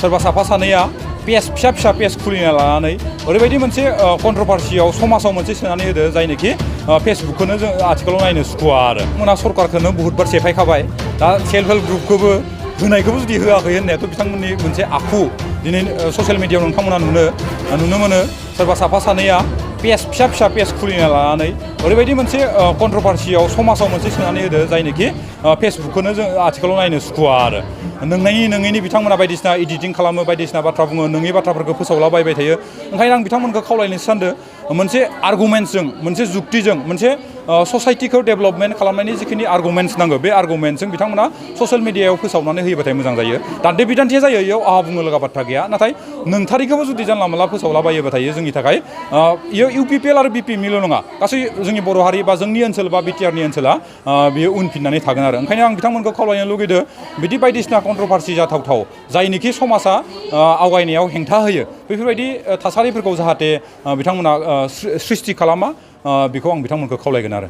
सोरबा साफा सानैया पेज फिसा पेज खुलिना लानानै ओरैबायदि मोनसे कन्ट्रभार्सियाव समाजाव मोनसे सोनानै होदो जायनोखि फेसबुकखौनो जों आथिखालाव नायनो सुखुवा आरो मोना सरकारखौनो बहुतबार सेफायखाबाय दा सेल्फ हेल्प ग्रुपखौबो होनायखौबो जुदि होआखै होननायाथ' बिथांमोननि मोनसे आखु दिनै ससियेल मिडियायाव नोंथांमोना नुनो मोनो सोरबा साफा सानैया पेज फिसा पेज खुलिना लानानै ओरैबायदि मोनसे कन्ट्रभार्सियाव समाजाव मोनसे सोनानै होदो जायनोखि फेसबुकखौनो जों आथिखालाव नायनो सुखुवा आरो नोङैनि बिथांमोना बायदिसिना एडिटिं खालामो बायदिसिना बाथ्रा बुङो नोङै बाथ्राफोरखौ फोसावलाबायबाय थायो ओंखायनो आं बिथांमोनखौ खावलायनो सानदों मोनसे आर्गुमेन्ट्सजों मोनसे जुक्तिजों मोनसे ससाइटिखौ डेभेलपमेन्ट खालामनायनि जिखिनि आर्गुमेन्ट्स नांगौ बे आर्गुमेन्ट्सजों बिथांमोना ससियेल मिडियायाव फोसावनानै होयोबाथाय मोजां जायो दान्थे बिदान्थे जायो इयाव आहा बुंनो लागा बाथ्रा गैया नाथाय नोंथारिखौबो जुदि जानला मोनला फोसावलाबायोबा थायो जोंनि थाखाय इयो इउपिपिएल आरो बिपिएमनिल' नङा गासै जोंनि बर' हारि बा जोंनि ओनसोल बा बिटिआरनि ओनसोला बियो उनफिननानै थागोन आरो ओंखायनो आं बिथांमोनखौ खावलायनो लुगैदो बिदि बायदिसिना कन्ट्रभार्सि जाथावथाव जायनिखि समाजा आवगायनायाव हेंथा होयो बेफोरबायदि थासारिफोरखौ जाहाथे बिथांमोना सृष्टि खालामा बेखौ आं बिथांमोनखौ खावलायगोन आरो